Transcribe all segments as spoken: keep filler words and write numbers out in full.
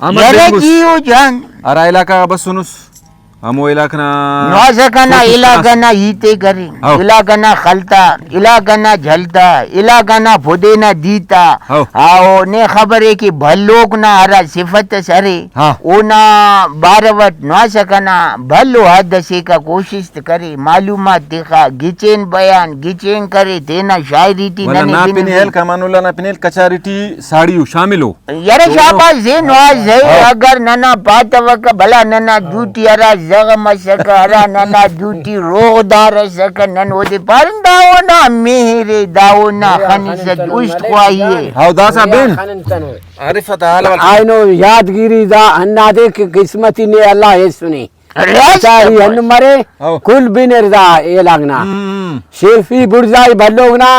احمد یرہ بنگس۔ جیو جان۔ ہرا علاقہ غا بسنس، ہمو علاقہ نا نوازہ کنا سوچ اس علاقہ کنا۔ نا ہیت ءِ کرے، ہو۔ علاقہ نا خلتا، علاقہ نا جھلتا، علاقہ نا پدے نا دیتا۔ ہو۔ او نے خبر ءِ کہ بھلوک نا ہرا صفت اس ارے، ہاں۔ اونا بارو اٹ نوازہ کنا بھلو حد اسیکا کوشست کرے، معلومات تخا، گچین بیان، گچین کرے، تینا شاعری ٹی ولدا ننے نا بنوے۔ پن ہیل، امان اللہ نا پن ہیل کچاری ٹی ساڑی ءُ، شامل ءُ۔ یرہ شاباش، زی نواز ءِ، ہاں۔ اگر ننا پاتوکہ بھلا ننا دوٹی ہرا زغم اسکہ، ہرا ننا دوٹی روغدار اسکہ، نن اودے پارن دا اونا مہر ءِ، دا اونا خنزہ است خواہی ءِ۔ ہاو داسا بن۔ عارف تا حال احوال۔ اینو یادگیری دا ہندادے کہ قسمتی نے اللہ ہیسنے۔ راست کچاری پائے۔ ہندن مرے، ہاو۔ کل بنر دا ایلاگ نا۔ ہم۔ شیفی بڑزائی بھلوگ نا،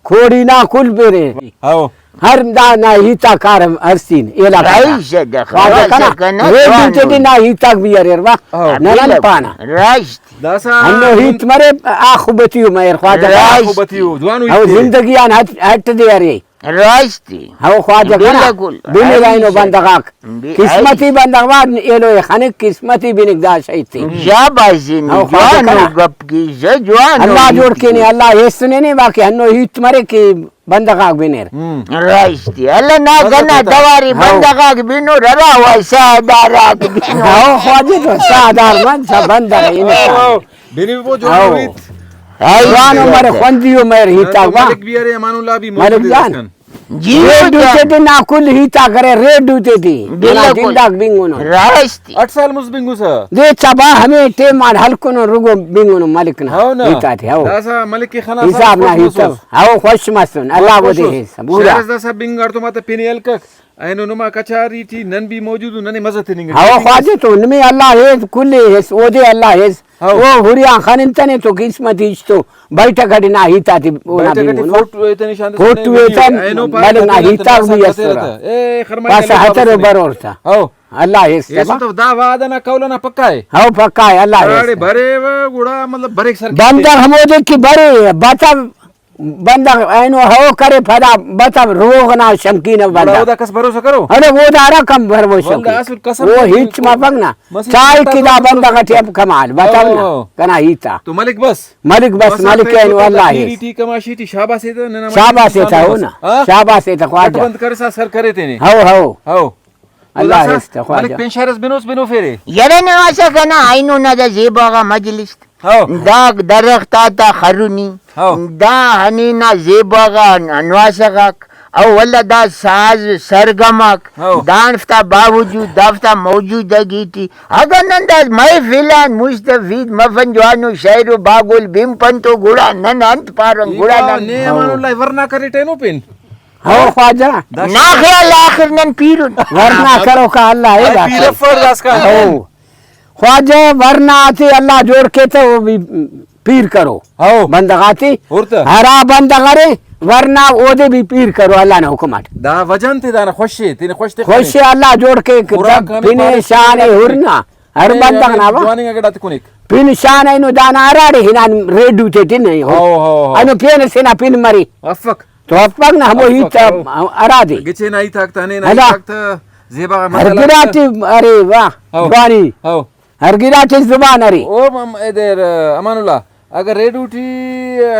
کھوڑی نا کل بنر۔ ہاو۔ ہر دا نا ہیتا کار ہرسین ایلاگ نا۔ راست دا خواجہ خواجہ کنا۔ کنا ریڈیو جوانو۔ تے نا ہیتاک بھی اریر وا۔ ہاو۔ ننن بالکل۔ پانا۔ راست۔ داسا ہندو ہیت مرے، آخبتی ءُ مہر خواجہ کنا۔ راست۔ آخبتی ءُ، جوانو ہیت او تے۔ زندگی آن ہٹ، ہٹ دے ارے۔ راست ءِ۔ ہو خواجہ کنا۔ بالکل۔ بننگ اینو بندغ آک۔ بے-، قسمتی بندغ آک ایلو ءِ خنک، قسمتی بنک دا شہید تے۔ شاباش زین، ہو خواجہ جوانو کنا۔ گپ کیسہ، جوانو اللہ ہیت جوڑ کینے، کیسہ۔ اللہ ہیسنے نے، باقی ہنو ہیت مرے کہ بندغ آک بنیر۔ ہم۔ راست ءِ۔ اللہ نا بس گنا بتا۔ تواری ہو۔ بندغ آک بنور، ہرا وا ساہدار آک بنور۔ ہو خواجہ تو ساہدار من سا بندغ انسان۔ ہو۔ بنی بو جوانو ہیت۔ ہائی جوانو مرے، خوندی ءُ مہر ہیتاک با۔ ملک بھی ارے، امان اللہ بھی ملک موجود جان۔ اسکان۔ جی ریڈیو جان۔ تیٹی نا کل ہیتاک ارے، ریڈیو تیٹی۔ بالکل۔ ننا جنداک بنگنو۔ راست ءِ۔ اٹ سال مست بنگسہ۔ دے چبا ہمے ٹائم آن ہلکنو رگو بنگنو ملک نا ہاو نا۔ ہیتاتے، ہاو۔ داسا ملک کے خنا حساب نا ہیت۔ ہاو، خوش مسن۔ اللہ خوش ودے مسن۔ ہیس، پورا۔ شہر داسا بنگ اڑتو ماتا پن ہلکک۔ اینو نما کچاری ٹی نن بھی موجود اُن، ننے مزہ تننگ ٹی۔ ہاو خواجہ تو نمے اللہ ہیس، کل ہیس، اودے اللہ ہیس۔ ہاو۔ او ہریان خننتنے تو قسمت ہچ تو بیٹھک اٹی نا ہیتاتے اونا بیٹھک اٹی بنگنو۔ فوٹو ایتن نشان دس فوٹو نے ایتن، اینو پارے بلے نا ہیتاک بھی اسرہ۔ اے خرمائی پاسہ علی بابا ہتر و سنے۔ برور تا۔ ہاو۔ اللہ ہیس اے تبا۔ سو تو دا وعدہ نا قول نا پکا ہے۔ ہاو پکا ہے، اللہ ہیس اڑے تبا۔ برے و گڑا مطلب بریک سر بندغ ہمودے کہ برے، بتا بندغ اینو ہو کرے پدا بتا روغ نا شمکینہ گڑا بندغ۔ اودا کس بھروسہ کرو؟ ارے اودا ہرا کم بھروسہ ولدا کے۔ اصل قسم او خاطر ہچ مفک نا۔ مسیت چائے تا کہ دا تو بندغ اٹی ہم کمال، بتاؤ نا۔ او۔ کنا ہیتا۔ تو ملک بس۔ ملک بس، بس ملک آتے اینو تو اللہ پتہ ہے۔ پیری ٹی کماشی ٹی شاباس ایتا، ننا شاباس ملک ایتا ہو نا۔ ہاں؟ شاباس ایتا خواجہ۔ کٹ بند کرسا سر کرے تینے۔ ہو، ہو۔ ہو۔ اللہ داسا است خواجہ۔ ملک پین شعر اس بنوس بنو فیرے۔ یرے نواسہ کنا اینو نا دا زیبا غا مجلس۔ ہو۔ دا درخت آتا خرنی، ہو۔ دا ہنینا زیبا غا نواسہ غاک، او ولدا دا ساز سرگم آک، ہو۔ دانفتا باوجود دافتا موجودگی ٹی اگہ نن دا محفل آن مستفید مفن، جوانو شاعر و باگل بنپن تو گڑا نن انت پارن؟ ای گڑا با نن نے امان اللہ ورنا کریٹ اینو پین۔ ہو خواجہ۔ نا خیال آخر نن پیرن۔ ورنا کروکا اللہ ہے ارے باقی۔ پیر افر داسکان۔ ہو۔ خواجہ ورنا آتے اللہ جوڑ کیتہ، او بھی پیر کرو۔ ہو۔ بندغ آتے۔ ہر تہ۔ ہرا بندغ ارے، ورنا اودے بھی پیر کرو اللہ نا حکم اٹ۔ دا وجہ انت دانا خوش ءِ، تینے خوش تخنے۔ خوش ءِ اللہ جوڑ کے، خوراک ہمے پن پارے شان ءِ ہرنا۔ ہر اے بندغ نا وا۔ جواننگ اگہ ڈات کنیک۔ پن شان اینو دانا ہراڑے ہنان ریڈیو تے ٹن ہو۔ ہو، ہو، ہو۔ اینو پین سے نا پن مری۔ افک۔ تو افک نا ہمو افک، ہیت ہو۔ ہرا دے۔ گچین آئی تاک تا، ہنین آئی ہلا۔ تاک تا، زیبا ہر مسئلہ گڑا تا۔ تے ارے واہ، ہو۔ جوانی۔ ہو۔ ہر گڑا تے زبان ارے۔ او م-، ادھر، امان اللہ، اگر ریڈیو ٹی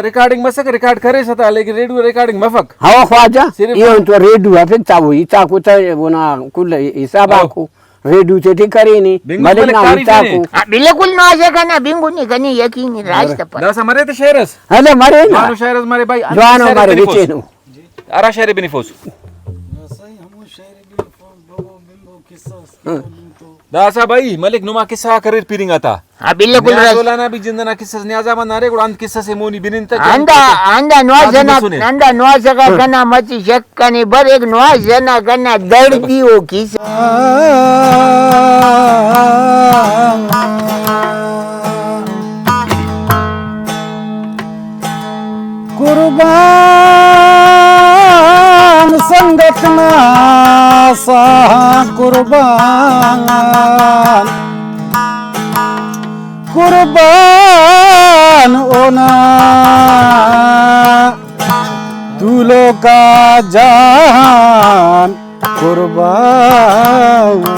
ریکارڈنگ مسک، ریکارڈ کریسہ تا، لیکن ریڈیو ریکارڈنگ مفک۔ ہو خواجہ، صرف ایہن تو ریڈیو ہفک تا، وہ ایتا کو تا، اونا کل حساب ہو۔ آکو۔ ریڈیو تے ٹی کرینے، بنگس ملک ملک نا تعریف ہیتا نے۔ کو۔ آ، بالکل نوازہ کنا، بنگنے کنے یقین راست پر۔ داسا مرے تے شعر اس۔ ہلو مرے نا۔ جوانو شعر اس مرے بھائی، انت جوانو شعر مرے بنفوس۔ بچینو۔ ہرا شعر بنفوس۔ داسا بھائی، ملک نما قصہ آک اریر پیرنگ آتا۔ ہاں، بالکل نیاز راست۔ مولانا بھی جند نا قصہ اس، نیاز احمد نا ارے، گڑا انت قصہ سے مونی بنن تا۔ ہندا، ہندا نوازہ نا، بسنے۔ ہندا نوازہ غا کنا مچہ شک کنے بریک، نوازہ نا کنا دڑدی او قصہ۔ قربان سنگت نا ساہ قربان، قربان اونا تولوکا جان۔ قربان۔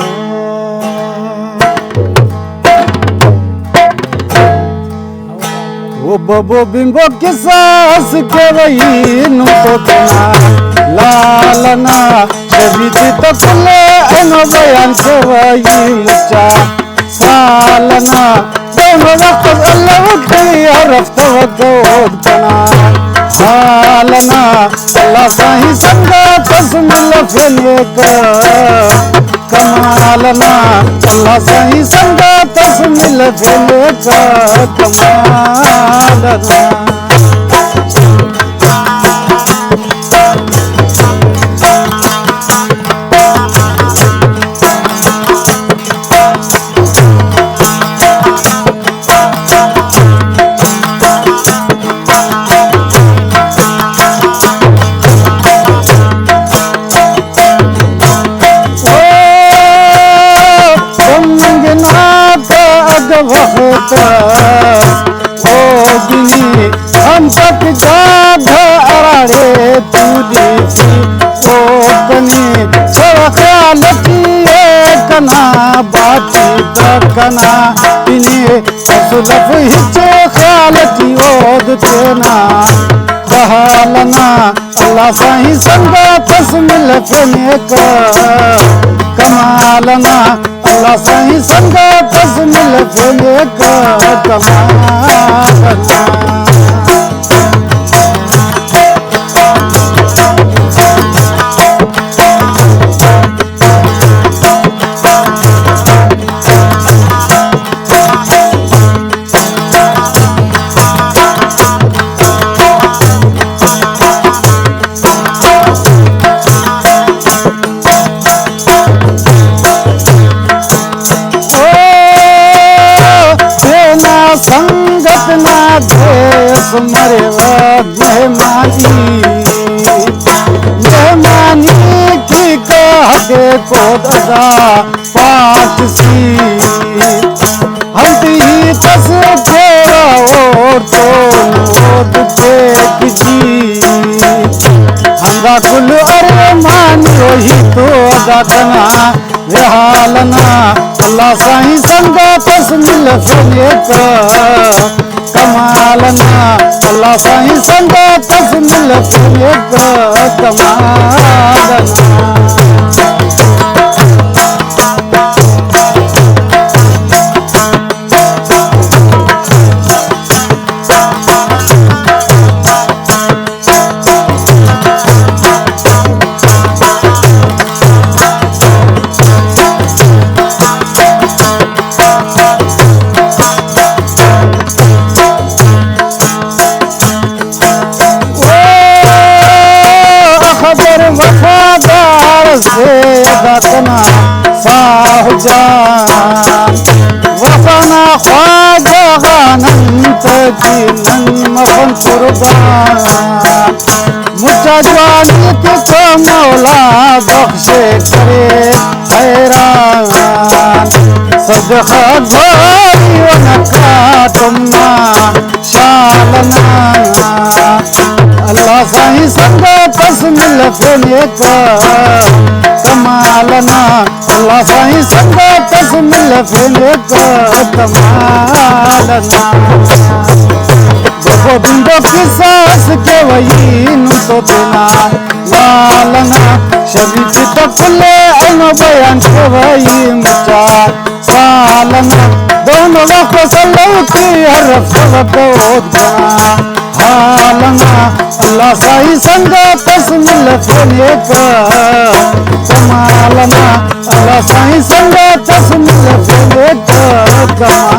ببو بنبو کسہ اس کیوہ ای نم تو تینا لال ئنا، شبی ٹی تو کل اینو بیان کیوہ ای مچا سال ئنا۔ دہنو وخت اس الو ٹی ہرفتوہ گود کنا حال ئنا۔ اللہ سائیں سنگت اس ملفینے کا کمال ئنا، اللہ سائیں سنگت اس ملفینے کا کمال ئنا۔ او بنگ نا تا اگہ وخت اس او بنی ہم تک جاگہ اراڑے تولی تی او کنی سر خیال ٹی اے کنا باتی تا کنا بنی۔ اسلف ہچو خیال ٹی اود تینا بحال ئنا، اللہ سائیں سنگت اس ملفینے کا کمال ئنا، اللہ سائیں سنگت اس ملفینے کا کمال ئنا۔ او تینا سنگت نا دے اس مریوہ مہمانی، مہمانی کی کہہ کے کو ددا پاٹ سی۔ ہم ہیت اس تیرا اوڑتون اود دیکھ جی، ہندا کل ارمان وہی تو ادا کنا۔ اے حال ئنا اللہ سائیں سنگت اس ملفینے کا کمال ئنا، اللہ سائیں سنگت اس ملفینے کا کمال ئنا۔ او اخبر وفادار سے داتنا ساہ جان، وفا نا خواجہ غا نن تیٹی نن مفن قربان۔ مچا جوانی تے تو مولا بخش کرے حیران۔ صدقہ گواری و نکا تما شال ئنا۔ اللہ سائیں سنگت اس ملفینے کا کمال ئنا۔ اللہ سائیں سنگت اس ملفینے کا کمال ئنا۔ بخو بندو کسہ اس کیوہ ای نم تو تینا لال ئنا۔ شبی ٹی تو کل اینو بیان کیوہ ای مچا سال ئنا۔ دہنو وخت اس الو ٹی ہرفتوہ گود کنا حال ئنا۔ اللہ سائیں سنگت اس ملفینے کا کمال ئنا۔ اللہ سائیں سنگت اس ملفینے کا کمال